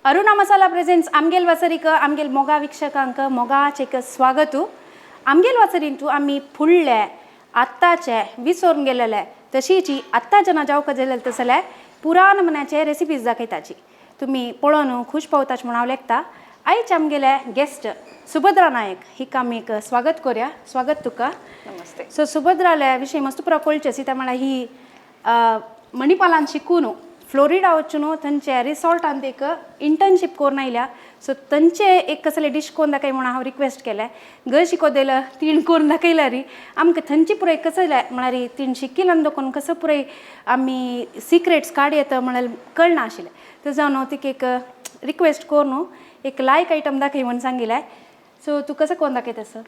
Aruna masala presents आमगेल वासरीक आमगेल मोगा वीक्षकांक मोगाचेक स्वागत. आमगेल वासरींतू आमी फुडले आत्ताचे विसरून गेलेले तशीची आत्ताच्या ना जावका जालेले तसले पुराण मनाचे रेसिपीज दाखयताची. तुमी पळोवन खूश पावताच म्हूण हांव लेखता. आयज आमगेले गेस्ट सुभद्रा नायक हिका आमी एक स्वागत करूया. स्वागत तुका. नमस्ते. सो सुभद्राल्या विशय मस्त पुरा कळचें आसी. त्या म्हळ्यार ही मणिपालान शिकून फ्लोरिडा वचून थंयचे रिसॉर्टांत एक इंटर्नशीप करून आयल्या. सो थंयचे एक कसले डीश करून दाखय म्हणून हांव रिक्वेस्ट केलें. गय शिकोदेल तीण करून दाखयल्यार आमकां थंयची पुराय कसले म्हळ्यार तीण शिकिल्ल्यान दाखोवन कसो पुराय आमी सिक्रेट्स काड येता म्हळ्यार कळना आशिल्लें. तर जावन हांव तिका एक रिक्वेस्ट करून एक लायक आयटम दाखय म्हणून सांगिल्लें. सो तूं कसो करून दाखयता सर?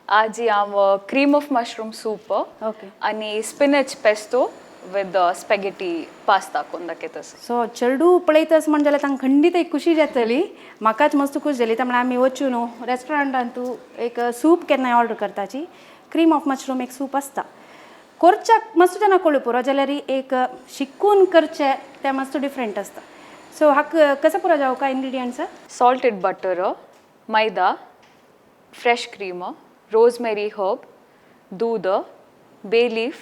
आजी हांव cream of mushroom soup okay आनी spinach pesto with spaghetti pasta करून दाखयता. सो चेडू पळयतच म्हण जाल्यार तांकां खंडीत एक खुशी जातली. म्हाकाच मस्त खूश जाली. त्या म्हळ्यार आमी वचून न्हू रेस्टॉरंटान तूं एक सूप केन्नाय ऑर्डर करताची. क्रीम ऑफ मशरूम एक सूप आसता. करच्याक मस्त जाणां कळू पुरो जाल्यार एक शिकून करचें तें मस्त डिफरंट आसता. सो हाका कसो पुरो जावं काय ingredients? Salted butter, maida, fresh cream, rosemary herb, दूद, बे लीफ,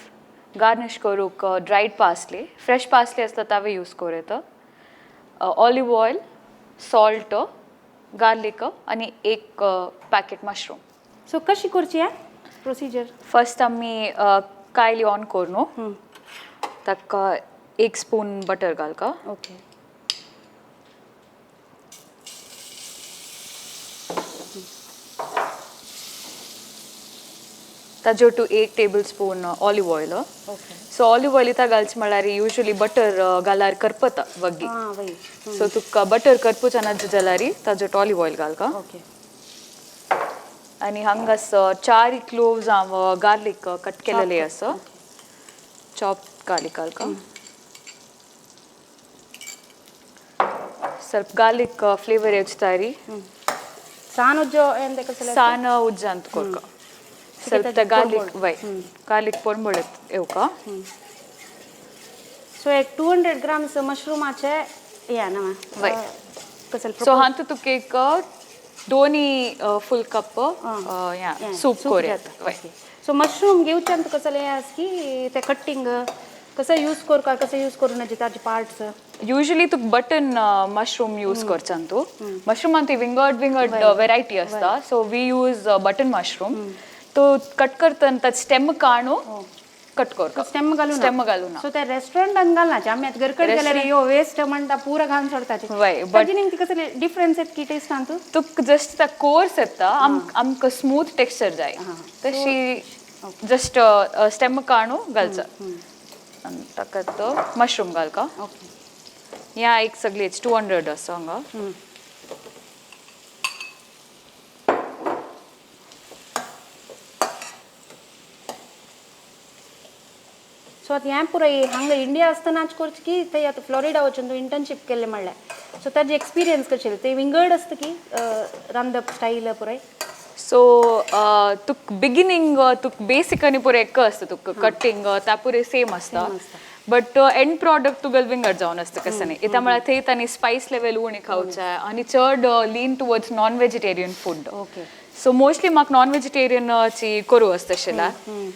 गार्निश करूंक ड्रायड पार्सले, फ्रेश पार्सले आसता तावे यूज करूं येता, ऑलिव ऑयल, सॉल्ट, गार्लिक आनी एक पॅकेट मशरूम. सो कशी करची हें प्रोसिजर? फर्स्ट आमी कायली ऑन करून ताका एक स्पून बटर घालका. ओके. ताजे टू एक table spoon olive oil. Okay. So olive oil इता घालचे म्हळ्यार युजली बटर घाल्यार करपता वग्गी. आं वय. सो तुका बटर करपूचा ना जाल्यार ताजो ऑलिव्ह ऑयल घालका. ओके. आनी हांगास चार क्लोव्स हांव गार्लीक कट केलेले आसा. चॉप गार्लीक घालका. ಸ್ವಲ್ಪ ಗಾರ್ಲಿಕ್ ಫ್ಲೇವರ್ ಹೆಚ್ಚುತ್ತಾರಿ. सान उज्जो ಎಂತ कसले? ಸಾನ ಉಜ್ಜ ಅಂತ ಕೊರ್ಕ ಸ್ವಲ್ಪ ಗಾರ್ಲಿಕ್ ವೈ ಗಾರ್ಲಿಕ್ ಪೊರ್ಂಬೊಳತ್ येवका. सो एक 200 ग्राम्स मशरूमाचे या ना? वय. कसल? सो हांतू तुका एक दोनी फुल कप या सूप कोर वय. सो मशरूम घेवच्यान तुका कसलें हें आसा की ते कट्टींग कसं यूज करका, कसं यूज करूं नजे ताजे पार्ट्स? यूजुअली तुका बटन मशरूम यूज करचान तूं. मशरूम ती विंगड विंगड वेरायटी आसता. So we use button mushroom. तो कट करतना ताचे स्टेम काणू कट करका. स्टेम घालून? स्टेम घालून. सो ते रेस्टॉरंटान घालनाचे. आमी आतां घरकडे गेल्यार यो वेस्ट म्हणटा पुरा घालून सोडताचे. वय, but- ताजी न्ही कसले डिफरन्स येत की टेस्टान तूं? तुका जस्ट ता कोर्स येता आमकां स्मूथ टेक्स्चर जाय तशी जस्ट स्टेम काणू घालचा. आनी ताका तो मशरूम घालका. ओके. ह्या एक सगळी 200 आसा हांगा. सो आतां हें पुराय हांगा इंडिया आसतनाच करचें की थंय आतां फ्लोरिडा वचून तूं इंटर्नशीप केल्लें म्हणल्यार सो ताजे एक्सपिरियन्स कशें ते विंगड आसता की रांदप स्टायल पुराय? सो तुक बिगिनींग तुक बेसिक आनी पुरो एक आसता. तुका कटिंग त्या पुरे सेम आसता. बट एंड प्रॉडक्ट तुगेल विंगड जावन आसता. कसं न्ही इता म्हळ्यार थंय तांणी स्पायस लेवल उणी खावचे आनी चड lean towards non vegetarian food. Okay. So mostly म्हाका नॉन वेजिटेरियनाची करूं आसता तशें.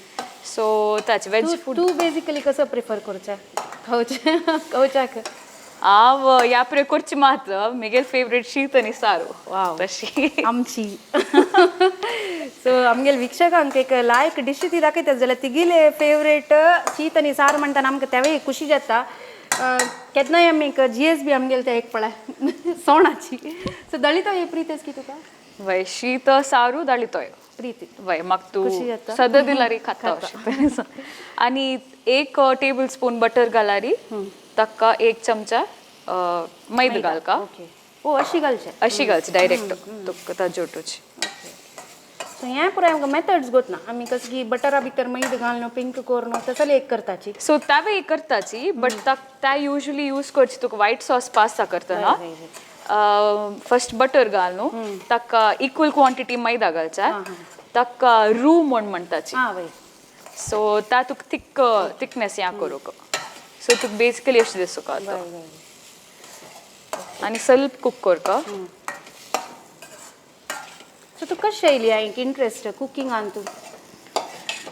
सो ताचे वेज तूं फूड. तूं बेसिकली कसं प्रिफर करचें खावचें खावच्याक? हांव ह्या पुरे करची मात म्हगेल फेवरेट शीत आनी सारू. वाव. तशी. आमची सो आमगेले वीक्षकांक एक लायक डिश ती दाखयता जाल्यार तिगेले फेवरेट शीत आनी सार म्हणटाना आमकां तेवूय खुशी जाता. केन्नाय आमी एक जीएस बी आमगेले ते एक पळय सोणाची. सो दळितो प्रीत की तुका? वय, शीत सारू दाळितोय. प्रीती. वय, म्हाका तूं खुशी जाता. सदां दिल्यार खाता अशें. आनी एक टेबल स्पून बटर घालारी ताका एक चमचा मैदा घालका. ओके, ओ अशी घालचें? अशी घालची डायरेक्ट तुका ताजे ओटोची. सो हें पुराय आमकां मेथड्स गोत ना. आमी कसं की बटरा भितर मैद घालून पिंक करून तसले एक करताची. सो तावे एक करताची बट ता युजली यूज करची तुका व्हायट सॉस पास्ता करतना फर्स्ट बटर घाल न्हू ताका इक्वल क्वॉन्टिटी मैदा घालचा ताका रू म्हण म्हणटाची. आं वय. सो ता तुका थिक थिकनेस या करूंक. सो तुका बेसिकली अशें दिसूंक आता. वय वय. आनी सल्प कुक करका. सो तुका कशें येयली एक इंट्रस्ट कुकिंगान तूं?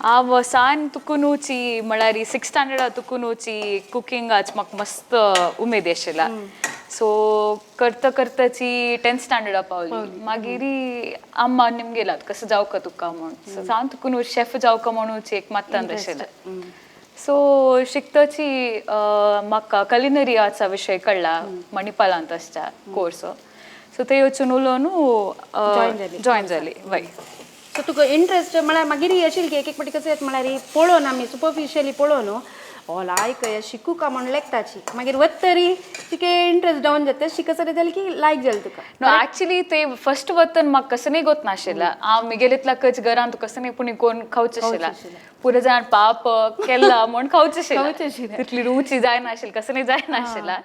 हांव सान तुकुनूची म्हळ्यार सिक्स स्टँडर्डा तुकुनूची कुकिंगाच म्हाका मस्त उमेद आशिल्ला. सो करता करताची टेन्थ स्टँडर्डा पावली. मागीर अम्मा निमगेलात कसं जावका तुका म्हूण. सो सान तुकून शेफ जावका म्हणूच एक मत्तांत आशिल्लें. सो शिकताची म्हाका कलिनरी आर्ट्सा विशय कळ्ळा मणिपालांत आसता कोर्स. सो ते वचून उलोवन जॉयन जाली. जॉयन जाली वय. सो तुका इंट्रस्ट म्हळ्यार मागीर अशी की एक एक पाटी कसं येता म्हळ्यार पळोवन आमी सुपरफिशियली पळोवन हो लायक शिकू का म्हण लेखताची, मागीर वत तरी तिके इंट्रस्ट डावन जाता, शिकसर जालें की लायक जालें तुका. नो ऍक्च्युली ते फर्स्ट वतन म्हाका कसं नाही गोत नाशिल्ला. हांव मिगेलेतलाकच घरांत कसं नाही पुणी कोण खावचें आशिल्ला, पुरे जाण पाप केला म्हण खावचें आशिल्लें, तितली रुची जायनाशिल्ली, कसं नाही जायनाशिल्ला.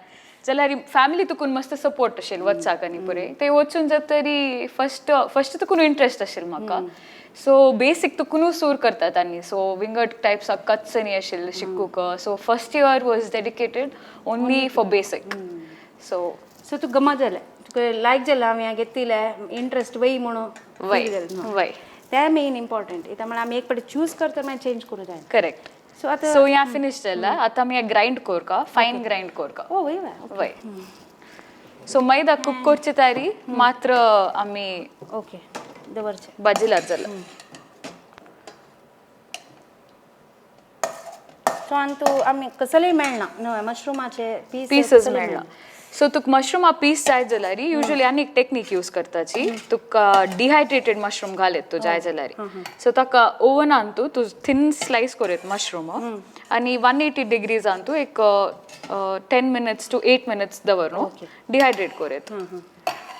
जाल्यार फॅमिली तुकून मस्त सपोर्ट आशिल्लो वचाक आनी पुरे ते वचून जाता तरी फर्स्ट फर्स्ट तुकून इंट्रस्ट आशिल्लो म्हाका. सो बेसीक तुकूनू सूर करतात आनी सो विंगड टायप्स ऑफ कट्स आनी आशिल्ले शिकूक. So first year was dedicated only for basic. So so तुका गमा जालें, तुका लायक जालें, हांवें घेतिल्लें इंट्रस्ट वय म्हणून वय वय तें मेन इम्पॉर्टंट. इतां म्हळ्यार आमी एक पाटी चूज करता मागीर चेंज करूं जायना. करेक्ट. सो आतां सो या फिनिश जाला. आतां आमी ग्रायंड करका, फायन ग्रायंड करका. ओ वय वय. वय. सो मैदा कुक करचे तयारी मात्र आमी ओके दवरचें भाजीलात जाला. सो आनी तूं आमी कसलेय मेळना न्हय मशरुमाचे पीस? पीसस मेळना. सो तुका मशरूमा पीस जाय जाल्यार युजली आनी एक टेक्नीक यूज करताची. तुका डिहायड्रेटेड मशरूम घालेत तूं जाय जाल्यार. सो ताका ओवनान तूं तूं थिन स्लायस करूं मशरूम आनी 180 डिग्रीजान तूं एक 10 मिनट्स टू 8 मिनट्स दवर न्हू, डिहायड्रेट करूं.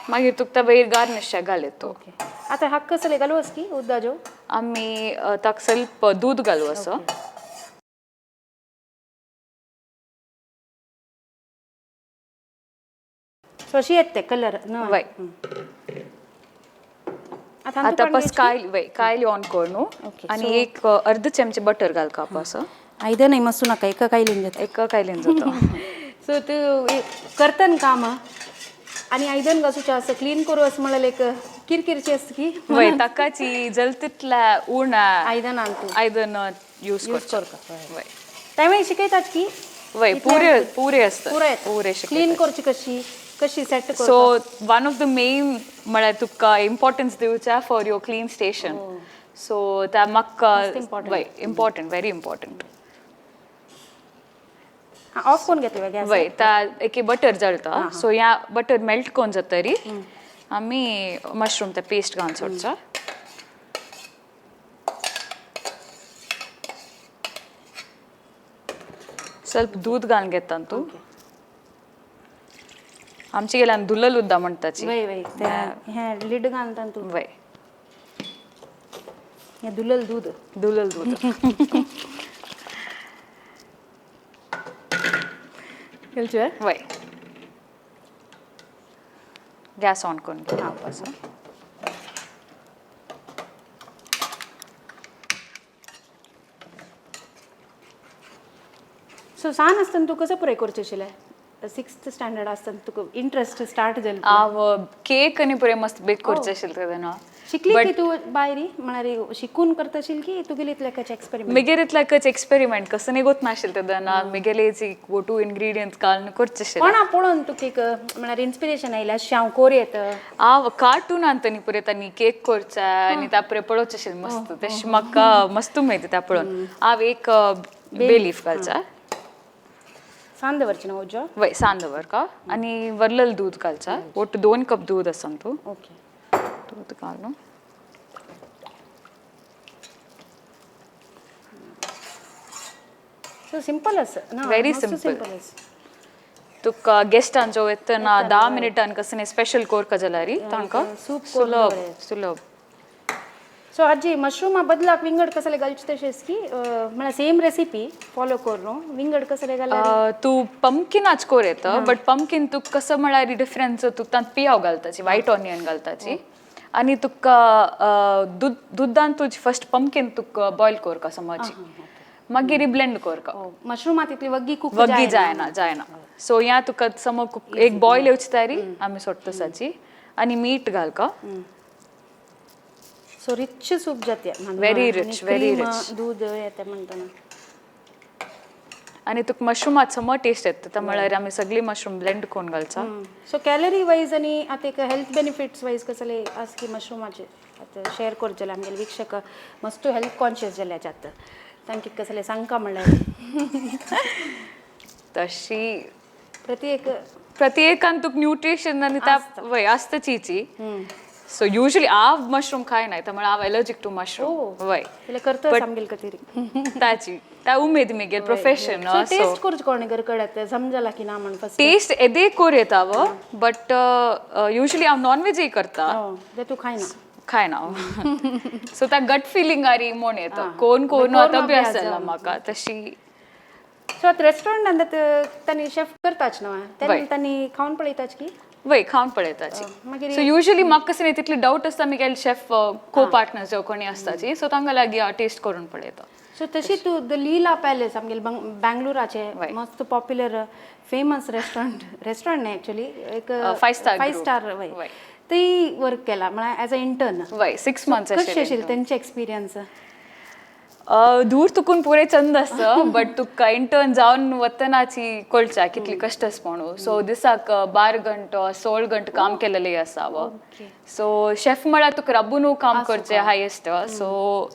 मागीर तुका वयर गार्निशाक घालेत तूं. ओके, आतां हाका कसले घालूं की उद्दाजो? आमी ताका स्वल्प दूद घालू असो. सो अशी येता ते कलर न्हय? वय. आतां आतां पस कायली, वय, कायली ऑन कर न्हू. आनी एक अर्द चमचे बटर घाल काप असो. आयदनय मस्तू नाका, एका कायलीन जाता. एका कायलीन जाता. सो तूं करतन काम आनी आयदन घासूचें आसा, क्लीन करूं अशें म्हणल्यार एक किरकिरची आसता की. वय, ताकाची जल तितल्या उणा आयदन आन तूं आयदन यूज यूज करचें. करता. वय. तें शिकयतात की? वय, पुरे पुरे आसता. पुरे. पुरे. क्लीन करची कशी कशी set. So one of the main म्हळ्यार तुका importance दिवच्या for your clean station. So त्या म्हाका वय इम्पॉर्टंट, व्हेरी इम्पॉर्टंट. ऑफ करून घेतली गॅस? वय, त्या एके बटर जळता. सो ह्या बटर मेल्ट करून जातरी आमी मशरूम ते पेस्ट घालून सोडचा. ಸ್ವಲ್ಪ दूध घालून घेता तूं. आमचे गेल्यान धुल्लल उद्दा म्हणटाची. वय वय, हें लिड घालता तूं? वय. हें दुलल दूध. धुल्लल दूध. घालचें? वय, गॅस ऑन करून घेता असो. सो सान आसतना तूं कसो पुराय करचें आशिल्लें? सिक्स्थ स्टँडर्ड आसतना तुका इंट्रस्ट स्टार्ट जालो? हांव केक आनी पुरे मस्त बेक करचें आशिल्लें तेन्ना. शिकली की तूं भायर, म्हळ्यार शिकून करता आशिल्ली की तुगेली इतल्याकच एक्सपेरिमेंट? मिगेर इतल्याकच एक्सपेरिमेंट, कसं निगोत नाशिल्लें तेन्ना. मिगेले गो टू इन्ग्रीडियंट्स घालून करचें आशिल्लें. कोणा पळोवन तुका एक म्हळ्यार इन्स्पिरेशन आयलें अशें हांव कोर येता? हांव कार्टूनान तांणी पुरे तांणी केक करचे आनी त्या पुरे पळोवचें आशिल्लें मस्त. तशें म्हाका मस्त उमेद त्या पळोवन. हांव एक बे लीफ घालचा. सान दवरचें ना उजो? वय, सान दवर का आनी वरलेलं दूध घालचा. ಒಟ್ಟು 2 कप दूध आसा तूं. ओके. दूध घालून सो सिंपल आसा ना? Very मस्त. simple. Simple आसा. तुका गेस्टान जो येतना 10 मिनिटान कसं स्पेशल कोरका जाल्यार तांकां सूप. सुलभ सुलभ. सो आजी मशरूमा बदलाक विंगड कसले घालचे तशेंच की म्हळ्यार सेम रेसिपी फॉलो करून विंगड कसले घाल्यार? तूं पंपकिनाच कोर येता, बट पंपकीन तुका कसं म्हळ्यार डिफरन्स, तुका तांत पियाव घालताची, वायट ऑनियन घालताची. आनी तुका दूद दुदान तुजी फर्स्ट पंपकीन तुका बॉयल कोरका समजची, मागीर ब्लेंड कोरका. मशरूमा तितली वग्गी कुक वग्गी जायना जायना. सो या तुका सम एक बॉयल येवची तयारी आमी सोडटा साची आनी मीठ घालका. सो रिच सूप जाते. Very rich, very rich. दूध येते म्हणताना. आनी तुका मशरूमात सम टेस्ट येता, म्हळ्यार आमी सगळी मशरूम ब्लेंड करून घालचा. सो कॅलरी वाईज आणि आता एक हेल्थ बेनिफिट्स वाईज कसले आस की मशरूमाचे आतां शेअर करचेले आमगेले वीक्षक मस्त हेल्थ कॉन्शियस जाल्याचे आतां तांकां कसले सांगका म्हणल्यार? तशी प्रत्येक प्रत्येकान तुका न्यूट्रिशन आनी त्या वय आसता चिची. सो युजली हांव मशरूम खायनाय, म्हळ्यार हांव एलर्जीक टू मशरूम. वय. जाल्यार करता आमगेले खातीर. ताची त्या उमेद मेगेल प्रोफेशन. सो टेस्ट करचें कोण घर कडेन समजला की ना म्हण फर्स्ट. टेस्ट एदे कोर येता व, बट युजली हांव नॉन वेजय करता. ते तूं खायना. खायना. सो त्या गट फिलिंग आरी म्हण येता कोण कोण आतां अभ्यास जाला म्हाका तशी. सो आतां रेस्टॉरंटान तांणी शेफ करताच न्हू, तांणी खावन पळयताच की? वय, खावन पळयताची. मागीर सो युजली म्हाका कशें न्ही तितली डावट आसता मेगेले शेफ को पार्टनर्स जो कोणी आसताची, सो तांकां लागीं हांव टेस्ट करून पळयता. सो तशी तूं the Leela palace आमगेले बँगलोराचे मस्त पॉप्युलर फेमस रेस्टॉरंट, रेस्टॉरंट न्ही एक्चुअली एक five star five group. Star वय, ती वर्क केला म्हळ्यार एज अ इंटर्न. वय, 6 मंथ्स. कशें आशिल्लें तेंचे एक्सपिरियन्स? दूर तुकून पुरे चंद आसता, बट तुका इंटर्न जावन वतनाची कळचा कितली कश्ट आसा म्हणून. सो दिसाक 12 घंटो 16 घंटे काम केलेले आसा हांव. सो शेफ म्हळ्यार तुका राबून काम करचें हायेस्ट. सो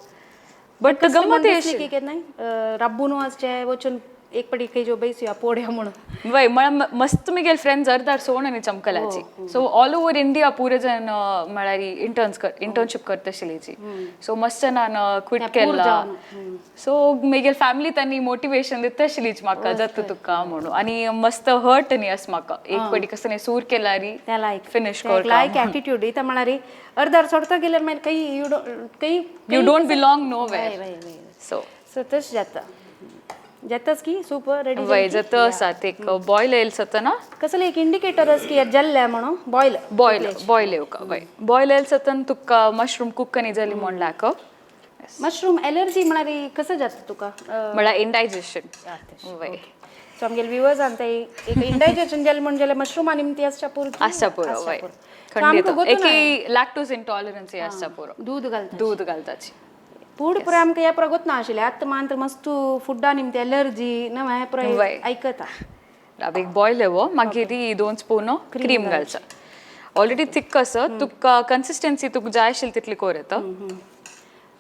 बट गमत की केन्नाय राब्बून वचचें, वचून एक पडी खंय जो बैसुया पोड्या म्हणून? वय, म्हळ्यार मस्त मेगेले फ्रेंड्स अर्दार सोण आनी चमकलाची. सो ऑल ओवर इंडिया पुरे जण म्हळ्यार इंटर्न्स इंटर्नशीप करताशिल्लीची. सो मस्त जाणान क्विट केला. सो मेगेल फॅमिली तांणी मोटिवेशन दिताशिल्लीच म्हाका, जाता तुका म्हणून. आनी मस्त हर्ट न्ही आस म्हाका एक पडी कसं न्ही सूर केला री त्या लायक फिनिश कर. लायक ॲटिट्यूड इथं म्हणारी अर्दार सोडता गेल्यार मागीर काही you don't काही you don't belong nowhere. So so तशें जाता, जाताच की सूप रेडी. वय, जाता आसा. ते एक बॉयल येयल जातना. कसले एक इंडिकेटर आस की जाल्लें म्हणून बॉयल? Boil boil येवका. वय, बॉयल येयल जातना तुका मशरूम कुक न्ही जाली म्हण लागप. मशरूम एलर्जी म्हळ्यार कसं जाता तुका? म्हळ्यार इंडायजेशन वय. सो आमगेले व्युवर्सान ते एक इंडायजेशन जालें म्हण जाल्यार मशरूम आनी ती आसच्या पुरो. आसच्या पुरो, वय, खंडीत. एक लॅक्टोज इंटॉलरन्स आसच्या पुरो. दूध घालता. दूध घालताची. पूड पुराय आमकां ह्या पुरा गोतना आशिल्लें. आतां मात्र मस्त फुडा निमते एलर्जी ना हें पुराय आयकता. अब एक बॉयल येवो, मागीर ही 2 स्पून क्रीम घालचा. ऑलरेडी थिक आसा, तुका कन्सिस्टन्सी तुका जाय आशिल्ली तितली कोर येता.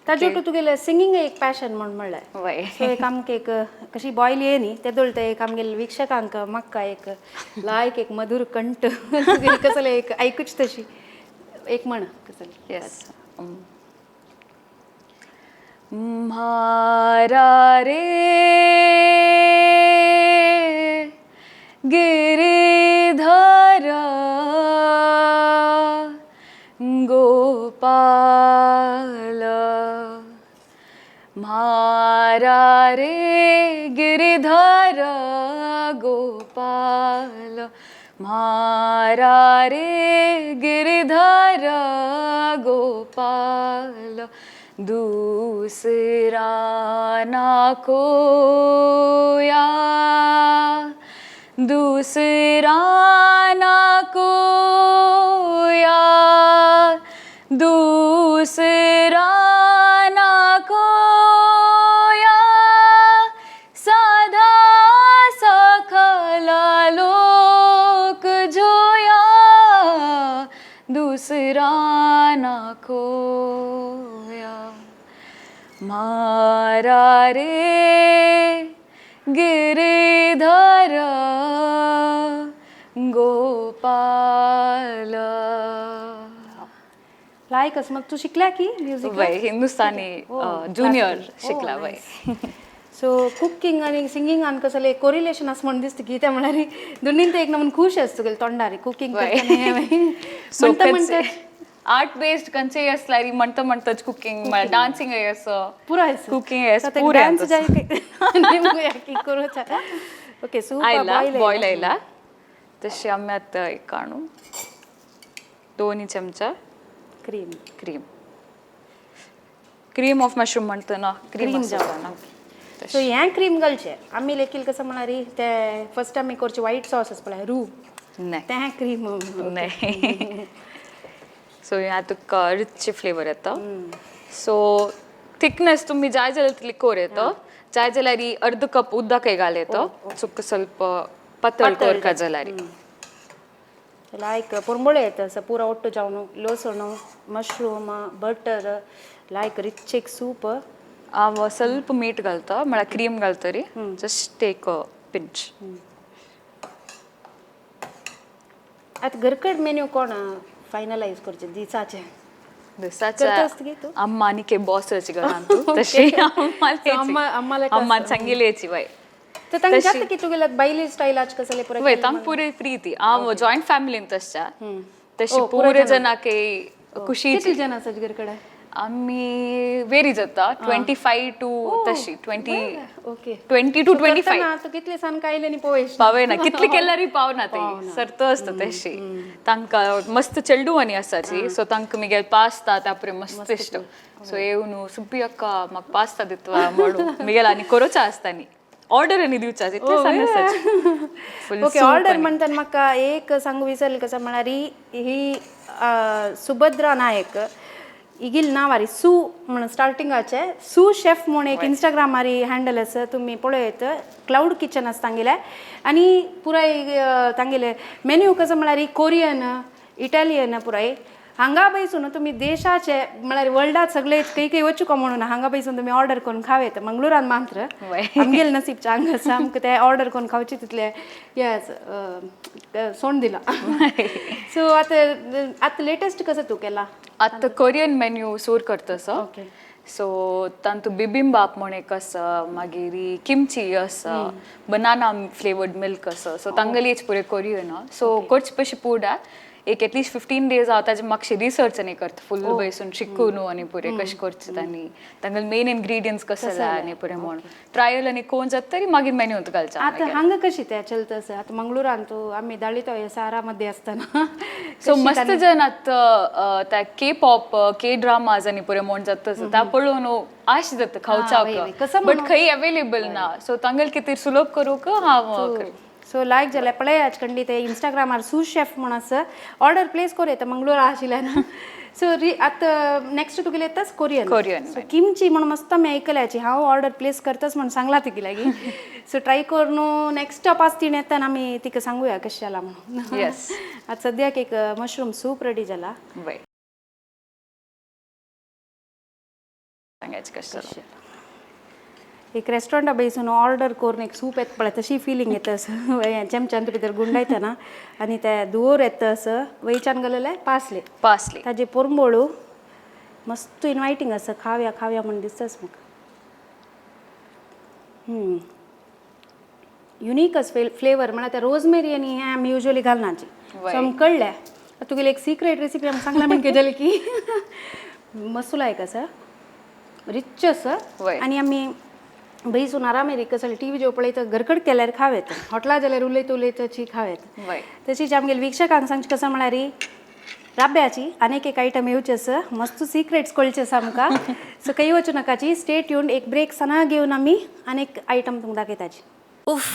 ताजे तुगेलें सिंगींग एक पॅशन म्हण म्हणलें. वय. सो एक आमकां एक कशी बॉयल ये न्ही ते दोळटा एक आमगेले वीक्षकांक म्हाका एक लायक एक मधुर कंठ तुगेलें कसलें एक आयकूच तशी एक म्हण कसलें. येस. म्हारा रे गिरिधर गोपाल, म्हारा रे गिरिधर गोपाल, म्हारा रे गिरिधर गोपाल, दूसरा ना कोया, दूसरा ना कोया, दूसरा ना कोया, साधा सखला लोक जोया, दूसरा ना खोया, म्हारा रे गिरिधर गोपाल. लायकच. मग तू शिकल्या की म्युझिक? वय, हिंदुस्थानी ज्युनियर शिकला वय. सो कुकिंग आणि सिंगिंग आणि कसले कोरिलेशन असं म्हणून दिसतं की त्या म्हणारी दोन्ही ते एक नमून खुश असतो तुगेले तोंडारी कुकिंग. सो म्हणता म्हणता आर्ट बेस्ड खंयचेय असल्यार म्हणता म्हणताच कुकिंग, डान्सिंग असो. पुराय. कुकिंग पुराय. डान्स जाय की करूचा. ओके, सो आयला बॉयल आयला, तशें आमी आतां एक काणू 2 चमचा cream. Cream, cream of mushroom म्हणतो ना, क्रीम. क्रीम. ना. सो हें क्रीम घालचें आमी लेखील कसं म्हळ्यार ते फर्स्ट आमी करचे व्हायट सॉस आसता पळय रू नाही. तें क्रीम. नाही, सो ह्या तुका रिच फ्लेवर येता. सो थिकनेस तुम्ही जाय जाल्यार तितली कोर येता, जाय जाल्यार अर्ध कप उदकय घाल येता, चुक ಸ್ವಲ್ಪ ಪತळ कोरका जाल्यार. लायक पुरंबोळे येता असं पुरा ಒಟ್ಟು जावन ಲೋಸಣು, ಮಶ್ರೂಮ್, ಬಟರ್, लायक रिच एक सूप. हांव ಸ್ವಲ್ಪ मीठ घालता, म्हळ्यार क्रीम घालतरी, जस्ट टेक अ पिंच. आतां घरकड मेन्यू कोण फायनलायज करचे दिसाचे? दिसाच्या करतास गे तूं? अम्मा आनी बॉस घरांत तशी. So, अम्माला अम्मान सांगिलेची बाय. तर तांकां जाता की तुगेल्या बायले स्टायलाच कसले पुरा? वय, तांकां पुरे प्रीती. हांव जॉयंट फॅमिलीन तशा तशी ओ, पुरे जनाके खुशी. कितली जण आसात घरकडे? आम्ही वेरी जाता, 25 टू तशी 20. ओके. 20 to 25. तू कितले सान कायले नी पोवेश. पावना, कितले केल्यारय पावना ते, सर्त आसता तशी. तांकां मस्त चेडू आनी आसाची, सो तांकां मिगेल पास्ता तापरे मस्त इश्ट. सो येवन सुब्बी अक्का म्हाका पास्ता दितवा म्हणून मिगेल आनी करोचा आसता न्ही, ऑर्डर आनी दिवचा इतले सान आसाची फुल. ओके, ऑर्डर म्हणताना म्हाका एक सांगू विसरले. कसं म्हळ्यार ही सुभद्रा नायक इगील नांव सू म्हणून स्टार्टिंगाचे सू शेफ म्हूण एक इंस्टाग्रामार हँडल आसा, तुमी पळयत. क्लाउड किचन आसा तांगेलें आनी पुराय तांगेले मेन्यू कसं म्हळ्यार कोरियन, इटालियन पुराय. हांगा बैसून तुमी देशाचे म्हळ्यार वर्ल्डात सगळे खंय खंय वचूं म्हणून हांगा बैसून तुमी ऑर्डर करून खावेत मंगळुरान मात्र. आमगेले नसीब चांग आसा, आमकां ते ऑर्डर करून खावचे तितले येस सोंड दिला. सो आतां आतां लेटेस्ट कसं तूं केला? आतां कोरियन मेन्यू सूर करता सो. ओके. सो तांतू बिबिम्बाप म्हण एक आसा, मागीर किमची आसा, बनाना फ्लेवर्ड मिल्क आसा. सो तांगेली पुरे कोरियन. सो करचे पयशे पुडा एक एटलिस्ट 15 डेज हांव ताजे मातशें रिसर्च आनी करता, फुल बैसून शिकून आनी पुरे कशें करचें आनी तांगेले मेन इन्ग्रिडियंट्स कसले आनी पुरे म्हण ट्रायल आनी कोण जाता तरी मागीर मेन्यूत घालचें. आतां हांगा कशी ते चलता आसा आतां मंगळुरान? तूं आमी दाळीतो सारामध्ये आसतना. सो मस्त जण आतां त्या के पॉप, के ड्रामाज आनी पुरे म्हण जाता, त्या पळोवन आश जाता वय, कसं खावच्याक, बट खंय अवेलेबल ना. सो तांगेले कितें सुलभ करूंक हांव करता. सो लायक जाल्यार पळयात खंडीत इंस्टाग्रामार सू शेफ म्हूण आसा, ऑर्डर प्लेस करूं येता मंगळूरा आशिल्ल्यान. सो रि आतां नेक्स्ट तुगेले येताच कोरियन. कोरियन. सो किमची म्हूण मस्त आमी आयकल्याची. हांव ऑर्डर प्लेस करताच म्हूण सांगला तिका लागीं. सो ट्राय करून नेक्स्ट पास तीन येताना आमी तिका सांगूया कशें जाला म्हणून. येस. आतां सद्याक एक मशरूम सूप रेडी जाला. वय, सांगायचें कशें जालां. एक रेस्टॉरंटा बैसून ऑर्डर करून एक सूप येता पळय, तशी फिलींग येता असं. चमच्यान भितर गुंडायतना आनी ते धुंवर येता असं. वयच्यान गेलेले पासले. पासली. ताजे पोरंबोळू मस्त इन्वायटींग आसा, खावया खावया म्हूण दिसताच म्हाका. युनीक आस फ्लेवर. म्हळ्यार ते रोजमेरी आनी हें आमी युजली घालनाची. सो आमकां कळ्ळें तुगेली एक सिक्रेट रेसिपी आमकां सांगला म्हण जाली की मस्त लायक आसा, रिच आसा. आनी आमी बैसून आरामेर कसले टी व्ही जेव पळयता, घरकड केल्यार खावेत, हॉटला जाल्यार उलयत उलयत खावेत. तशीच आमगेले वीक्षकांक सांगचें कसं म्हळ्यार राब्याची आनीक एक आयटम येवचे आसा, मस्त सिक्रेट्स कळचे आसा आमकां. सो खंय वचूं नाकाची, स्टे ट्यून. एक ब्रेक सना घेवन आमी आनीक आयटम तुमकां दाखयताची. ಉಫ್,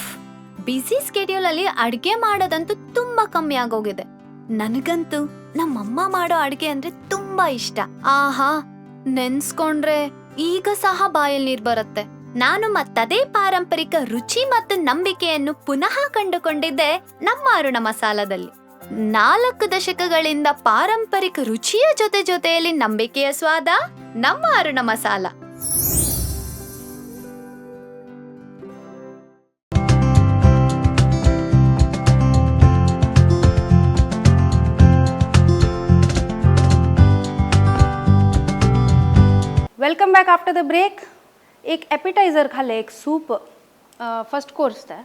ಬ್ಯುಸಿ ಸ್ಕೆಡ್ಯೂಲ್ ಅಲ್ಲಿ ಅಡ್ಗೆ ಮಾಡೋದಂತೂ ತುಂಬಾ ಕಮ್ಮಿ ಆಗೋಗಿದೆ. ನನಗಂತೂ ನಮ್ಮಮ್ಮ ಮಾಡೋ ಅಡ್ಗೆ ಅಂದ್ರೆ ತುಂಬಾ ಇಷ್ಟ. ಆಹಾ, ನೆನ್ಸ್ಕೊಂಡ್ರೆ ಈಗ ಸಹ ಬಾಯಲ್ಲಿ ನೀರ್ ಬರುತ್ತೆ. ನಾನು ಮತ್ತದೇ ಪಾರಂಪರಿಕ ರುಚಿ ಮತ್ತು ನಂಬಿಕೆಯನ್ನು ಪುನಃ ಕಂಡುಕೊಂಡಿದ್ದೆ ನಮ್ಮ ಅರುಣ ಮಸಾಲದಲ್ಲಿ. 4 ದಶಕಗಳಿಂದ ಪಾರಂಪರಿಕ ರುಚಿಯ ಜೊತೆ ಜೊತೆಯಲ್ಲಿ ನಂಬಿಕೆಯ ಸ್ವಾದ ನಮ್ಮ Aruna masala. Welcome back after the break. एक एपिटायझर खाल्लें, एक सूप, फर्स्ट कोर्स ते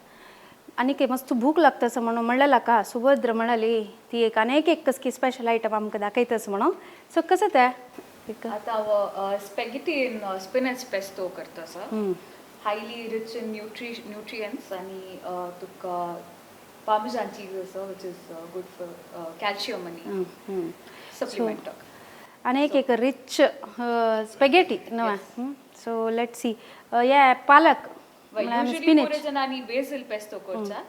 आनी मस्त भूक लागता असं म्हणून म्हणलेला का सुभद्र म्हणाली ती एक आनी एक कसकी स्पेशल आयटम आमकां दाखयतास म्हणून. सो कसं ते एक? आतां हांव स्पेगेटी इन स्पिनच पेस्तो करता आसा. Highly rich in nutrients आनी तुका पार्मेजान चीज आसा, which is good for calcium आनी सप्लिमेंटाक. आनी एक एक रिच स्पेगेटी नवा. सो let see ये पालक म्हळ्यार युजुअली स्पिनच. पुरे जणांनी बेसिल पेस्तो करता,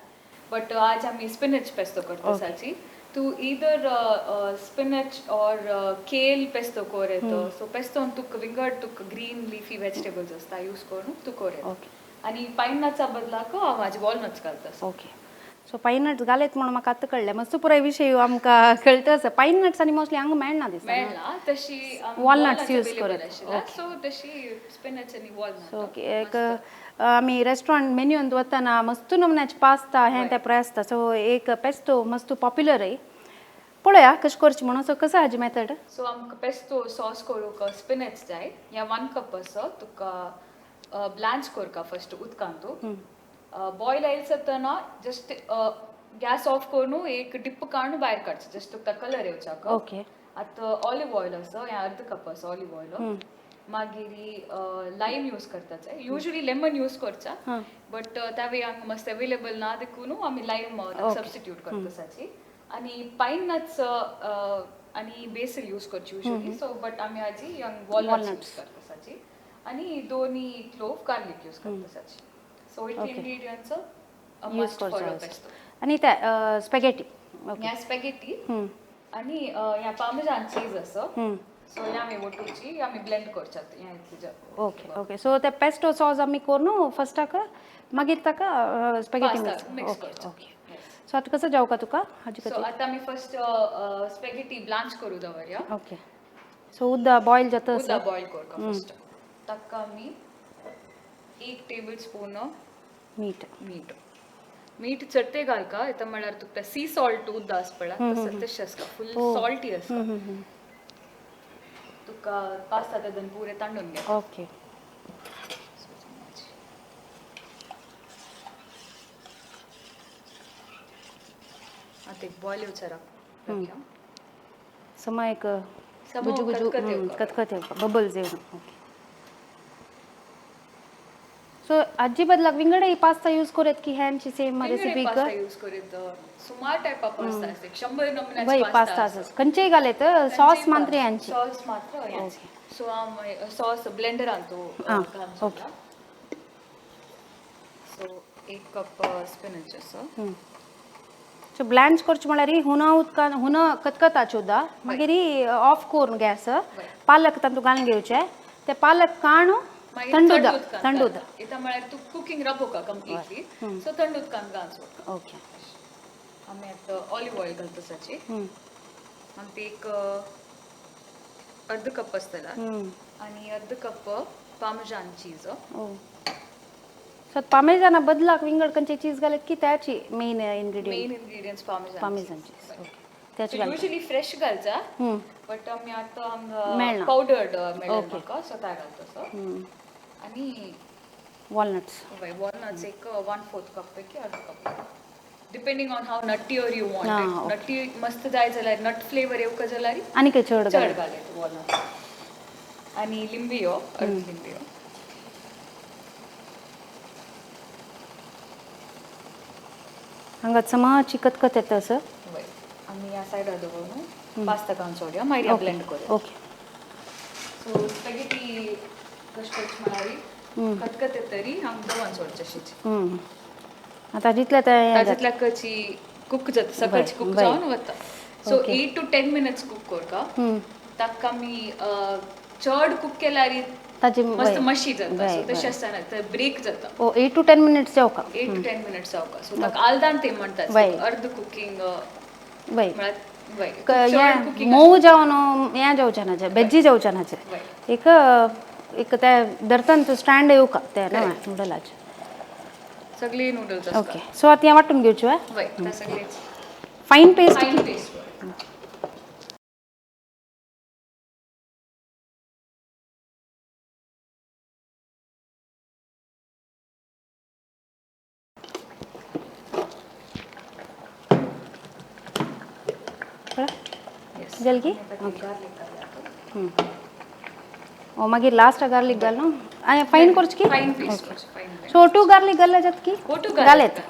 बट आज आमी स्पिनच पेस्तो करता साची. तूं either spinach or kale pesto कर येतो. सो पेस्तोन तुका विंगड तुका ग्रीन लिफी वेजिटेबल्स आसता, यूज करून तूं कर येता. आनी पायन नट्सा बदलाक हांव म्हाजे वॉलनट्स घालता. ओके, सो पायन नट्स घालेत म्हणून म्हाका आतां कळ्ळें. मस्त पुराय विशय आमकां कळटा आसा. पायन नट्स आनी मोस्टली हांगा मेळना दिसता. मेळना तशी. Walnuts use करत. सो तशी स्पिनच आनी वॉलनट. सो ओके, एक आमी रेस्टॉरंट मेन्यून वतना मस्त नमुन्याचे पास्ता हें तें पुराय आसता. सो एक पेस्तो मस्त पॉप्युलर आहे. पळोवया कशें करचें म्हणून. सो कसो हाजी मेथड? सो आमकां पेस्तो सॉस करूंक स्पिनच जाय. ह्या 1 कप असो तुका ब्लांच करका फर्स्ट उदकांत. तूं बॉयल आयल जातना जस्ट गॅस ऑफ करून एक डिप्प काडून भायर काडचें, जस्ट तुका कलर येवच्याक. आतां ऑलिव ऑयल असो ह्या अर्द कप असो ऑलिव ऑयल. मागीर लायम यूज करता. Usually lemon use Karwa, but त्या वेळी हांगा मस्त अवेलेबल ना देखून आमी लायम सबस्टिट्यूट करता साची. आनी पायन नट्स आनी बेसिल यूज करची युजली, सो बट आमी आजी हांगा वॉलनट्स यूज करता साची आनी दोनी क्लोव गार्लिक यूज करता साची. सो इतले इंग्रेडियंट्स यूज मस्ट फॉर करचो. पेस्तो. आनी ते स्पेगेटी. ह्या स्पेगेटी आनी ह्या पार्मेजान चीज असो. सो ह्या आमी वटूची आमी ब्लेंड करचात ह्या इतली. ओके ओके, सो ते पेस्टो सॉस आमी करून फर्स्टाक, मागीर ताका स्पेगेटी पास्ता मिक्स. Mix करचो. ओके, सो आतां कसो जावका तुका हाजी सो कशी? आता आमी फर्स्ट स्पेगेटी ब्लांच करू दवरया. ओके, सो उदक बॉयल जाता. उदक बॉयल करका फर्स्ट. ताका आमी 1 टेबल स्पून मीठ. मीठ. मीठ चडते घालका येता म्हळ्यार तुका सी सॉल्ट उदक आसता पळय, तशें तशें आसता, फूल सॉल्टी आसता. तुका पास्ता तेदन पुरे तांडून घे. आतां एक बॉयल येवचा राखया. समा एक समा गुजू गुजू कतकत येवका. कतकत येवका, बबल्स येवन. ओके, सो आजी बदलाक विंगड पास्ता यूज करत की ह्यांची सेम रेसिपी? पास्ता यूज करीत, सुमार टायपा पास्ता आसता, 100 नमुन्याचे. वय, पास्ता आसा. खंयचेय घालेत, सॉस मात्र यांची. सॉस मात्र. सो हांव सॉस ब्लेंडरान तूं घालून. सो 1 कप स्पिनच असो. सो ब्लँच करचें म्हळ्यार हुना उदकान हुना कतकताचें उदक, मागीर ऑफ करून गॅस, पालक तातूंत घालून घेवचें, ते पालक काणू मागीर थंड उदक, थंड उदक. इता म्हळ्यार तूं कुकींग राबोवका कंप्लिटली, सो थंड उदकान घाल सोड. आमी आतां ऑलिव ऑयल घालता साची. आमकां एक अर्द कप आसतला आनी अर्द कप पार्मेजान चीज. ओ, सो पामेजाना बदलाक विंगड खंयचे चीज घालेत की त्याची main ingredient? Main ingredients parmesan. Parmesan cheese, okay, त्याची घालता. युजली फ्रेश घालचा, बट आमी आतां हांगा मेळना. पावडर्ड मेळ्ळें म्हाका, सो त्या घालता. सो आनी वॉलनट्स. वॉलनट्स एक 1/4 कप पैकी अर्ध cup, depending on how nutty or you want. Nutty मस्त जाय जाल्यार, नट फ्लेवर येवका जाल्यार आनी काय चड चड घाल. घालयत वॉलनट्स. आनी लिंबियो, अर्द लिंबियो. हांगा मातशी कतकत येता असं. वय, आमी ह्या सायडार दवरून पास्ता घालून सोडया, मागीर ब्लेंड करूया. सो स्पेगेटी कशें करचें म्हळ्यार कतकत येतरी हांगा दवरून सोडचें अशीच. आतां जितलें तें हें जाता. तातूंतल्या कची कुक जाता, सकाळची कुक जावन वता. So 8 to 10 minutes cook करका. ताका आमी चड कुक केल्यार ताजी मस्त मशी जाता. सो तशें आसतना ते ब्रेक जाता. ओ, 8 टू 10 मिनिट्स जावका. 8 टू 10 मिनिट्स जावका. सो ताका आलदान ते म्हणतात अर्ध कुकिंग म्हळ्यार वय चड कुकिंग. मोव जावन हें जावचें ना, बेज्जी जावचें ना. एक एक ते धरतन तूं स्टँड येवका ते नुडलाचे. सगळी नूडल्स आसता. ओके, सो आतां हें वांटून घेवचें. वय, त्या सगळेच. Fine paste. Fine paste. जल्दी. ओ, मागीर लास्ट गार्लिक घाल न्हू, फायन करचें की? फायन पेस्ट करचें, फायन. सो टू गार्लिक घातल्यार जाता की? ओटू. घालेत.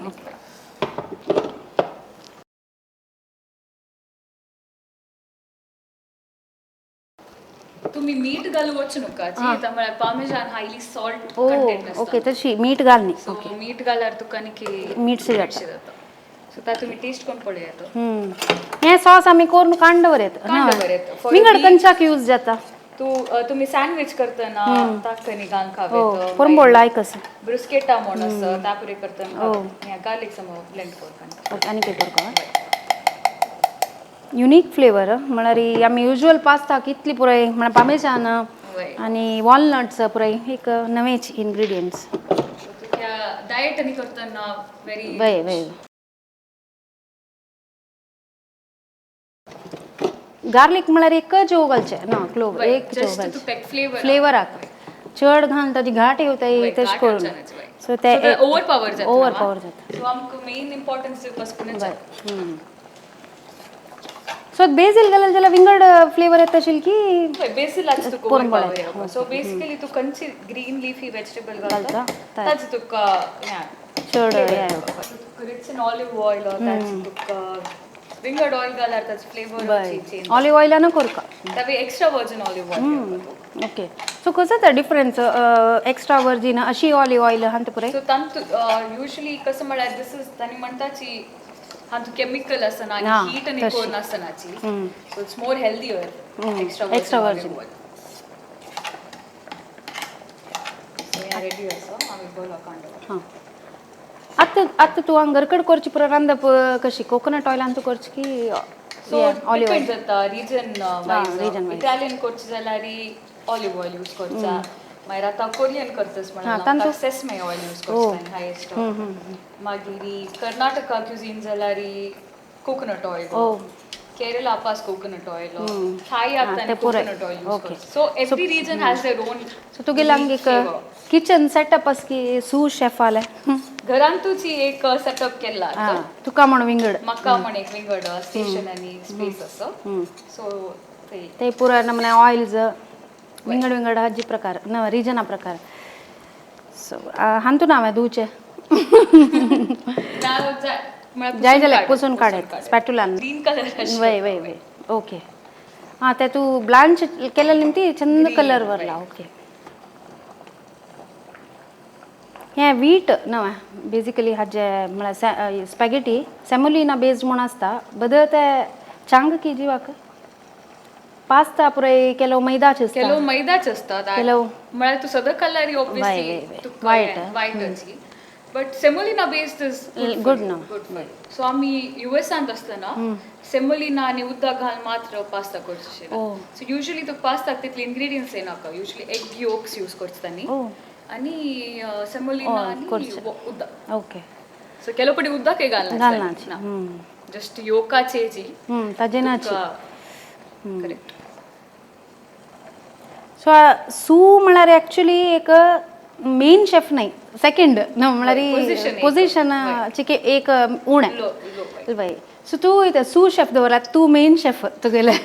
तुम्ही मीठ घालूच नका म्हळ्यार पार्मेजान हायली सॉल्ट ओ कंटेंट ओके, तशी मीठ घाल न्ही. सो मीठ घाल्यार तुका न्ही मीठ जाता. जाता. सो ता तुमी टेस्ट करून पळयात. हे सॉस आमी करून कांडवर येता. कांडवर येता. For a विंगड week. कंचाक यूज जाता. तू तुमी सँडविच करतना ताका घालून हो, खावेत. परंबोळ लायक आसा. ब्रुस्केटा म्हण आसा, तापुरे करतना गार्लिक समो ब्लेंड करता. ओके, आनी कितें करपा? युनीक फ्लेवर म्हळ्यार आमी युजल पास्ता कितली पुराय म्हळ्यार पामेजान आनी वॉलनट्स पुराय एक नवेच इन्ग्रिडियंट्स. तुका डायट आनी करतना व्हेरी वय वय. गार्लिक म्हळ्यार एक जेव घालचें ना, क्लोव एक जेव जस्ट घालचें तुका फ्लेवर फ्लेवराक. चड घालून ताजी घाट येवताय तशें करून सो ते ओवर पावर जाता. ओवर पावर जाता. सो आमकां मेन इम्पॉर्टन्स दिवपाक स्पिनच. सो बेजील घालून जाल्यार विंगड फ्लेवर येता आशिल्ली की. बेसिल आज तुका ओवर पावर येवपा. सो बेसिकली तूं खंयची ग्रीन लिफी वेजिटेबल घालता घालता, ताजी तुका चड रिच इन ऑलिव्ह ऑयल, ताजी तुका विंगड ऑयल घाल्यार ताजो फ्लेवर चेंज. ऑलिव्ह ऑयलान करका. तावे extra virgin olive oil. Okay, so कसो जाता डिफरन्स एक्स्ट्रा वर्जीन अशी ऑलिव्ह ऑयल हांत पुराय? सो तांतू युजली कसं म्हळ्यार दिस is तांणी म्हणटाची हातूंत केमिकल आसना आनी हीट आनी तशी. कोर नासनाची. So it's more healthier extra extra virgin virgin. Olive oil. So हें रेडी आसा, आमी बरो कांडो. हां, आतां आतां तूं हांगा घरकड करची पुरो रांदप कशी? कोकोनट ऑयलान तूं करची की सो ऑलिव्ह डिपेंड जाता region region wise. Wise. Italian करचे जाल्यार ऑलिव्ह ऑयल यूज करचा. मागीर आतां कोरियन करतस म्हणल्यार तांचो सेसमे ऑयल यूज करता हायेस्ट. मागीर कर्नाटका क्युझीन जाल्यार coconut oil. Kerala pass coconut oil, थाय आतां ते पुराय. कोकोनट ऑयल यूज करता. So every region has their own. So तुगेले हांगा एक किचन सेटअप आसा की सू शेफ आले? घरांतूच एक सेटअप केला. हां, तुका म्हण विंगड. म्हाका म्हण एक विंगड स्टेशन आनी स्पेस आसा. सो ते ते पुराय नमने ऑयल्स विंगड विंगड हाजी प्रकार न रिजना प्रकार. सो हांतून हांवें धुवचें जाय जाल्यार पुसून काडत स्पॅटुलान. Green colour. वय वय वय, ओके. हां, ते तूं ब्लांच केलें न्ही ती चंद कलर वरला. ओके, हें वीट न्हय बेजिकली हाजे म्हळ्यार स्पॅगेटी सेमोलिना बेज्ड म्हूण आसता बदल ते चांग की जिवाक पास्ता पुराय केलो मैदाच आसता. ಕೆಲವು ಮೈದಾच असतात. ಕೆಲವು म्हळ्यार तूं सदां कलर वय, ऑब्वियसली वायट. वायटची, but semolina based is good न्हू. गुड. सो आमी युएसांत आसतना सेमोलिना आनी उदक घालून मात्र पास्ता करचे. सो युजली तुका पास्ताक तितले ingredients येनाका. Usually egg yolks use करता न्ही आनी सेमोलिना आनी उदक. ओके. सो ಕೆಲವು ಕಡೆ ಉದ್ದಕ್ಕೆ घालनाची. घालना, जस्ट योकाचे. ताजें नाची. करेक्ट. सो सू म्हळ्यार एक्चुली एक मेन शेफ न्हय, सेकंड न्हय म्हळ्यार Position एक. पोझिशनाची एक उणें. लो लो. वय, सो तूं वयता सू शेफ दवरला, तूं मेन शेफ तुगेले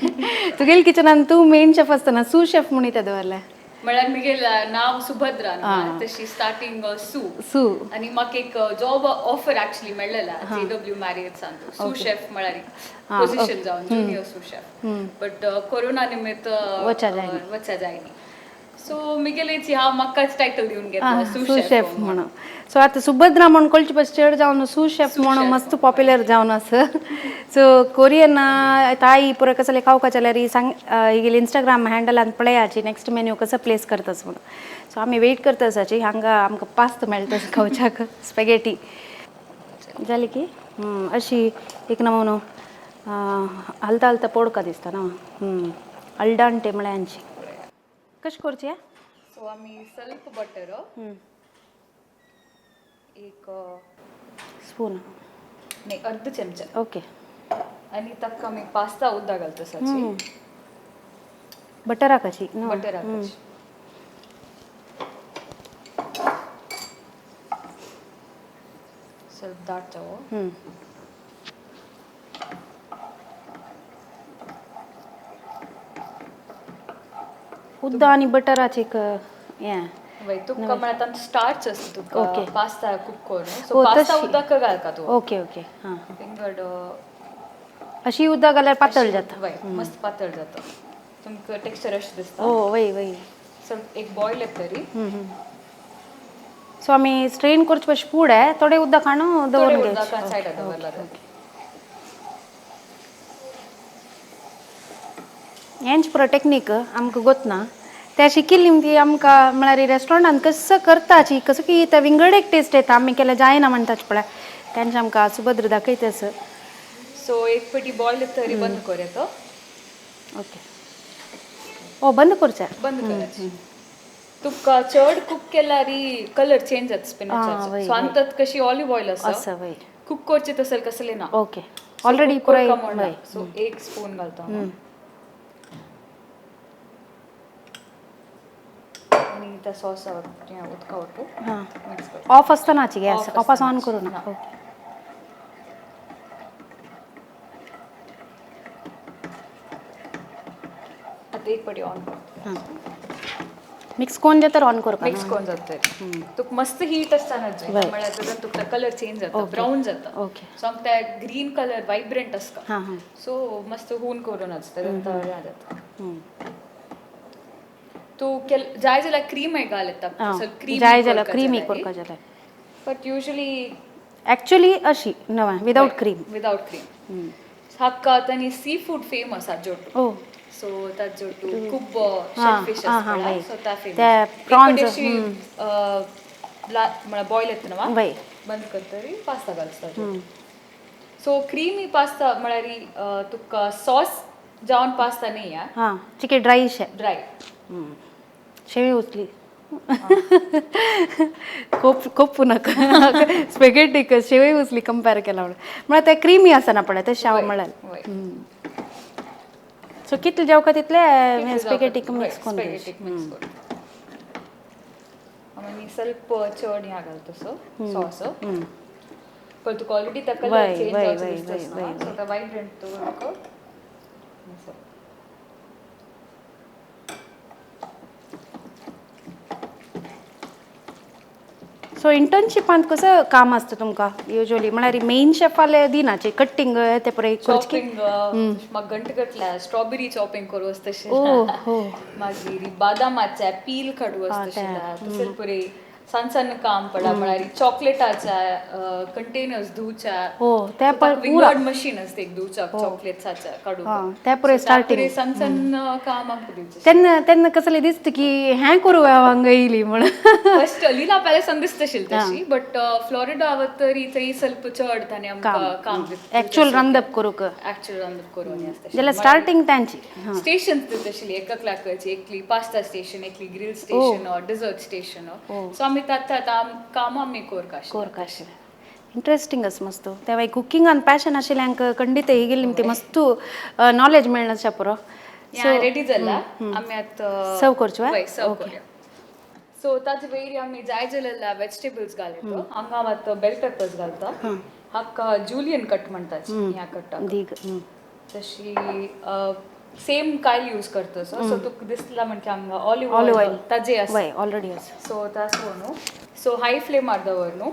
तुगेले किचनान तूं मेन शेफ आसतना सू शेफ म्हूण इतें दवरलें? म्हळ्यार मुगेल नांव सुभद्रा न्हू, तशी स्टार्टिंग सू. सू. आनी म्हाका एक जॉब ऑफर एक्चुअली मेळ्ळेला जे डब्ल्यू मॅरियट्सान, सू शेफ म्हळ्यार पोझिशन जावन junior sous chef, but corona निमित्त वचा जायना. वचा जायनी. सो मुगेलेची हांव म्हाकाच टायटल दिवन घेतला सू शेफ म्हणून. सो आतां सुभद्रा म्हूण कळचे पस चड जावन सू शेफ म्हणून मस्त पॉप्युलर जावन आसा. सो कोरियन ताई पुरो कसले खावपाक जाल्यार सांग, हिगेले इंस्टाग्राम हँडलान पळयाची नेक्स्ट मेन्यू कसो प्लेस करतास म्हणून. सो आमी वेट करता आसाची हांगा आमकां पास्त मेळटा खावच्याक स्पेगेटी जाली की. अशी एक नमूनो हलता हलता पोडका दिसता ना. अल्डांटे म्हळ्यार हांची कशें करची? सो आमी सल्प बटर एक स्पून न्ही अर्द चमचा. ओके. आनी ताका आमी पास्ता उदक घालता साची. बटराकाची? बटराक. ಸ್ವಲ್ಪ ದಾಟ್ತಾವು. उद्दा आनी बटराची एक हें. वय, तुका म्हळ्यार तांचो स्टार्च आसता तुका पास्ता कुक करून. सो ओ, पास्ता तशी. उदक घालका तूं. ओके ओके, हां. विंगड अशी उदक घाल्यार पातळ जाता. वय, मस्त पातळ जाता. तुमकां टेक्स्चर अशें दिसता. ओ वय वय. ಸ್ವಲ್ಪ एक बॉयल येतरी. सो आमी स्ट्रेन करचे पयशे फुडें थोडे उदक हाडून दवरून घेवचें. सायडाक दवरला. हेंच पुरो टेक्नीक आमकां गोतना त्या शिकिल्ली ती आमकां म्हळ्यार रेस्टॉरंटान कसो करताची कसो की ते विंगड एक टेस्ट येता आमी केल्यार जायना म्हणटाच पळय तेंचे आमकां सुभद्र दाखयता सर. सो एक पटी बॉयल येतरी बंद कर येतो. ओके, ओ बंद करचें. बंद करायची. तुका चड कुक केल्यार कलर चेंज जाता स्पिनचाचो. सो अंतात कशी ऑलिव्ह ऑयल आसा आसा वय. कुक करचे तसले कसले ना. ओके, ऑलरेडी पुराय. सो एक स्पून घालतो आनी त्या सॉस उदका वटू मिक्स कर. ऑफ आसतनाची गॅस ऑफ आसा, ऑन करूं ना. ओके. आतां एक पटी ऑन कर. मिक्स कोण जाता ऑन करूं. मिक्स कोण जाता तुका मस्त हीट आसतना जाय, म्हळ्यार तुका कलर चेंज जाता, ब्राऊन जाता. ओके. सो आमकां ते ग्रीन कलर वायब्रंट आसता. हां. सो मस्त हून करून आसता जाता. तूं जाय जाल्यार क्रीम घाल येता. क्रीम जाय जाल्यार क्रीम करपा जाल्यार. बट युजली एक्चुअली अशी नवा विदाउट क्रीम. विदाउट क्रीम हाका आनी सी फूड फेमस आजोटू. ओ सो ताजोटू खूब शेलफिश आसता. सो ता फेमस प्रॉन्स म्हळ्यार बॉयल येता न्हू बंद करतरी पास्ता घालता. सो क्रीमी पास्ता म्हळ्यार तुका सॉस जावन पास्ता न्ही. हां, चिके ड्राय शे. ड्राय. शेवी उचली कोपू नाका स्पेगेटीक शेवई उचली कंपेर केला म्हळ्यार ते क्रिमी आसना पळय ते शेव म्हळ्यार. सो कितले जेवका तितले स्पेगेटीक मिक्स करून. आनी ಸ್ವಲ್ಪ चड ह्या घालतो सो सॉस पण तुका ऑलरेडी त्या कलर चेंज जावचो दिसता. सो तो वायब्रंट तुका. सो इंटर्नशिपांत कसं काम आसता तुमकां युजली म्हळ्यार मेन शेफाले दिनाचे कट्टींग ते पळय. चॉपिंग म्हाका गंट कटल्या स्ट्रॉबेरी चॉपिंग करूं तशें. मागीर बादामाचे पील काडू आसता तशें पुरे सण सण काम पडा म्हळ्यार चॉकलेटाच्या कंटेनर्स धुवच्या. हो, त्या विंगड मशीन असते एक धुवच्या चॉकलेट्साच्या काडू. त्या पुरे स्टार्टिंग सण सण काम आमकां दिवचें. तेन्ना तेन्ना कसलें दिसता की हें करूं हांव हांगा येयली म्हण. फर्स्ट लीला पॅलेसान दिसता तशी बट फ्लॉरिडा वतरी थंय ಸ್ವಲ್ಪ चड ताणें आमकां काम एक्चुअल रांदप करूंक. एक्चुअल रांदप करूं आसता जाल्यार स्टार्टिंग तांची स्टेशन तशी एका क्लाकाची एकली पास्ता स्टेशन, एकली grill station, dessert station. So आमी तात काम आमी कोरका कोरका आशिल्लें. इंट्रस्टिंग आसा मस्त. त्या मागीर कुकिंगान पॅशन आशिल्ल्यांक खंडीत ही गेली ती मस्त नॉलेज मेळना पुरो. रेडी जाला आमी आतां सर्व करचो. सर्व करूया. सो ताजे वयर आमी जाय जाल्यार वेजिटेबल्स घालता. हांगा आतां बेल पेपर्स घालता. हाका जुलियन कट म्हणतात ह्या कट्टाक. तशी सेम कायल यूज करतो. सो तुका दिसला म्हणजे हांगा ऑलिव्ह ऑयल ताजे आसा ऑलरेडी आसा. सो तासो न्हू. सो हाय फ्लेमार दवर न्हू.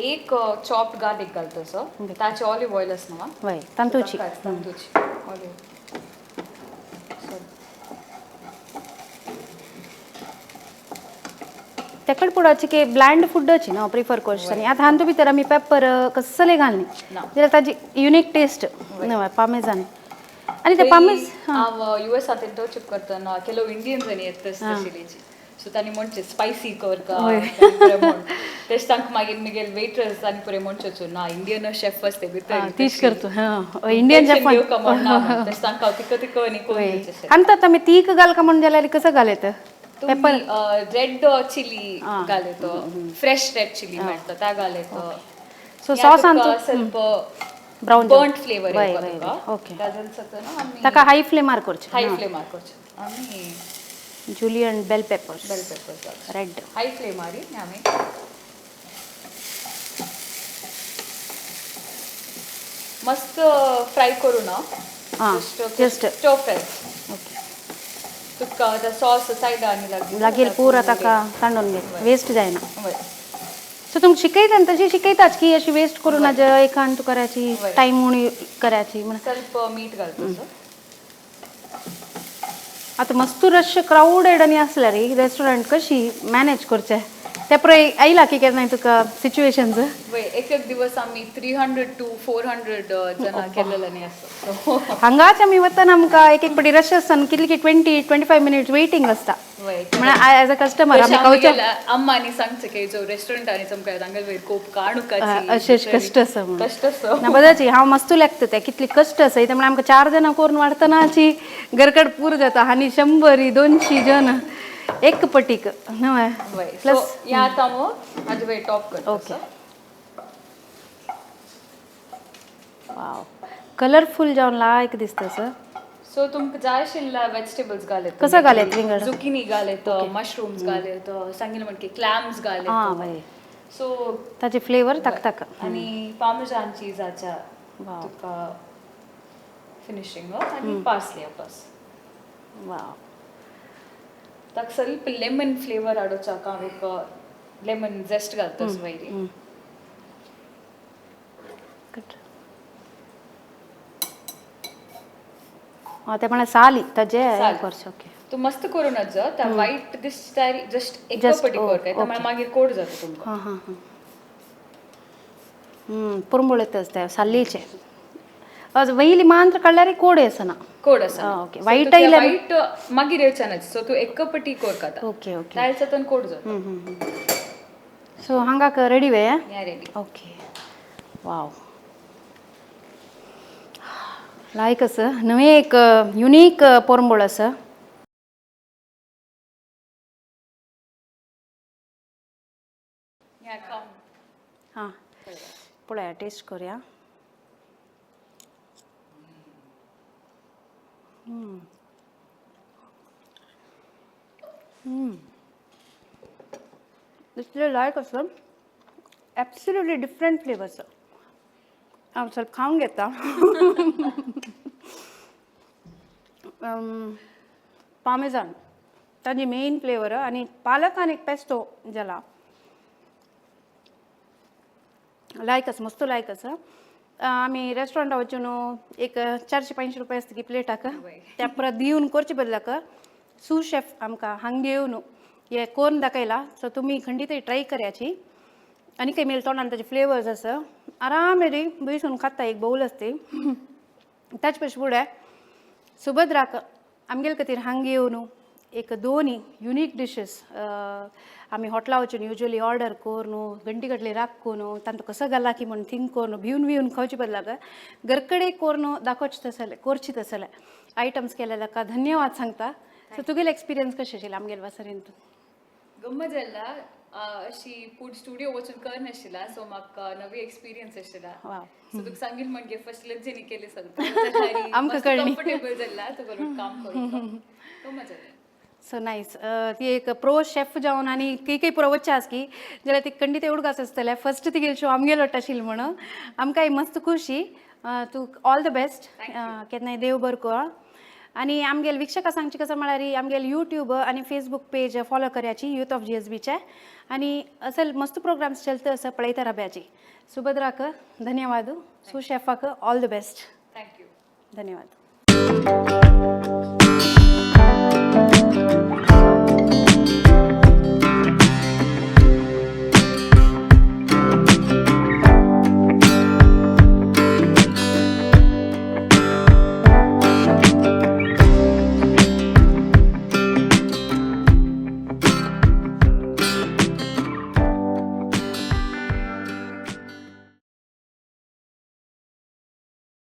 एक चॉप्ड गार्लिक घालतो. सो ताचे ऑलिव्ह ऑयल आसा न्हू. वय तांतूची तांतूची ऑलिव्ह. तेकड पुडाची की ब्लँड फुडाची न्हू प्रिफर करचे. आनी आतां हातूंत भितर आमी पेपर कसले घालनी जाल्यार ताजी युनीक टेस्ट न्हय पामेजान. आनी ते पामेज हांव युएसांत इंटर्नशीप करतना ಕೆಲವು इंडियन्स आनी येता तशें. सो तांणी म्हणचें स्पायसी करका तशें तांकां मागीर मुगेले वेटर्स आनी पुरे म्हणचें ना इंडियन शेफ आसते भितर तीच करतो. इंडियन शेफ तशें तांकां हांव तिका तिका आनी करून दिवचें. आनी आतां आमी तीख घालका म्हण जाल्यार कसो घालयता? पेपर रेड चिली घालयतो, फ्रेश रेड चिली मेळटा ता घालयतो. सो सॉसान ಸ್ವಲ್ಪ ब्राऊन बर्न्ट फ्लेवर येवपा. ओके, ताका हाय फ्लेमार करचें. हाय फ्लेमार करचें आमी julienne bell peppers. Bell peppers red high फ्लेमार आमी मस्त फ्राय करू ना. Just stir fry. ओके, तुका सॉस सायडा आनी लागीं पुरा ताका कांडून घे, वेस्ट जायना. सो तुमकां शिकयता तशी शिकयताच की अशी वेस्ट करू ना एकान तूं करायची टायम उणी करायची म्हण. ಸ್ವಲ್ಪ मीठ घालतो. आतां मस्त रश क्रावडेड आनी आसल्यार ही रेस्टॉरंट कशी मॅनेज करचें ते पळय आयला की केन्नाय तुका सिच्युएशन्स? वय, एक एक दिवस आमी 300 to 400 जण केलेल्यानी आसता. सो हांगाच आमी वतना आमकां एक एक पाटी रश आसता आनी कितली की 20-25 minutes waiting आसता. वय. म्हळ्यार एज अ कस्टमर आमी खावचे. अम्मानी सांगचे की जो रेस्टॉरंट आनी चमकाय तांगेल वयर कोप काणूकाची. अशें कश्ट आसा म्हणून. कश्ट आसा. ना बदाची हांव मस्त लागता ते कितली कश्ट आसा ते. म्हळ्यार आमकां चार जाणां करून वाडटनाची घरकड पूर जाता आनी 100 200 जण एक पटीक न्हय? वय. प्लस सो या आतां हांव हाजे वयर टॉप करता. ओके, वाव, कलरफूल जावन लायक दिसता सर. सो तुमकां जाय आशिल्ल्या वेजिटेबल्स घाल येता. कसो घाल येता विंगड? जुकिनी घाल येता, मशरूम्स घाल येता, सांगिल्लें म्हणके क्लॅम्स घाल येता. वय. सो ताचे फ्लेवर ताक ताक. आनी पार्मेजान चीजाच्या तुका फिनिशिंग आनी पार्सली बस. ताका ಸ್ವಲ್ಪ ಲೆಮನ್ ಫ್ಲೇವರ್ ಆಡೋಚಾಕ हांव एक लेमन झेस्ट घालता वयरी. कट. आं, ते म्हळ्यार साली ताजे. साली. करचें, ओके. तूं मस्त करून त्या वायट दिसता जस्ट एक Just, पटी oh, करता म्हळ्यार मागीर कोड जाता तुमकां. हां हां हां, पुरंबोळेत आसता साल्लीचे. वयली मात्र काडल्यार कोड आसना. कोड आसा. Ah, okay. White आयल्यार- वायट मागीर येवच्यानच, सो तूं एक पटी कोरकाता. ओके ओके तायल जाता कोड जाता. सो हांगाक रेडी वे? या रेडी. ओके, वाव, लायक आसा. नवें एक युनीक पोरंबोळ आसा. या खावन. हां, पळया, टेस्ट करूया. इतलें लायक आसा. Absolutely different flavours. हांव ಸ್ವಲ್ಪ खावन घेता. पामेजान ताजी मेन फ्लेवर आनी पालक आनी पेस्टो जाला. लायक आसा, मस्त लायक आसा. आमी रेस्टॉरंटा वचून एक 400-500 रुपया आसता की प्लेटाक, त्या परत दिवन करचे बदलाक सू शेफ आमकां हांगा येवन हे कोन्न दाखयला. सो तुमी खंडीत ट्राय करयाची. आनी काही मेल तोंडान ताचे फ्लेवर्स आसा. आराम रे बसून खाता, एक बाउल आसती. ताचे पेक्षा फुडें सुभद्राक आमगेले खातीर हांगा येवन एक दोनी युनीक डिशीस, आमी हॉटेला वचून युजली ऑर्डर करून गंटी गटले राखून तांकां कसो घाला की म्हण थिंक करून भिवन भिवन खावचे बदलाक घरकडे करून दाखोवचे तसले करची तसले आयटम्स केले ताका धन्यवाद सांगता. सो तुगेले एक्सपिरियन्स कशें आशिल्लें आमगेले वासरेन? गम्मत जाला. अशी फूड स्टुडिओ वचून करनाशिल्ला, सो म्हाका नवी एक्सपिरियन्स आशिल्ला. सो तुका सांगील म्हणजे फर्स्ट लज्जेनी केले सगळं. आमकां कळ्ळी. कम्फर्टेबल जाला तुका काम करून. गम्मत जाला. So nice. ती एक प्रो शेफ जावन आनी काही काही पुरो वच्चे आस की जाल्यार ती खंडीत उडगास आसतले फर्स्ट तिगेल शो आमगेलो आशिल्लो म्हणून आमकांय मस्त खुशी. तूं ऑल the best, केन्नाय देव बरो कर. आनी आमगेले वीक्षकां सांगचे कसं म्हळ्यार आमगेले यूट्यूब आनी फेसबूक पेज फॉलो करयाची यूथ ऑफ जीएसबीचे आनी असल मस्त प्रोग्राम्स चलता आसा, पळयता राब्याची. सुभद्राक धन्यवाद, सू शेफाक all the best. Thank you. धन्यवाद.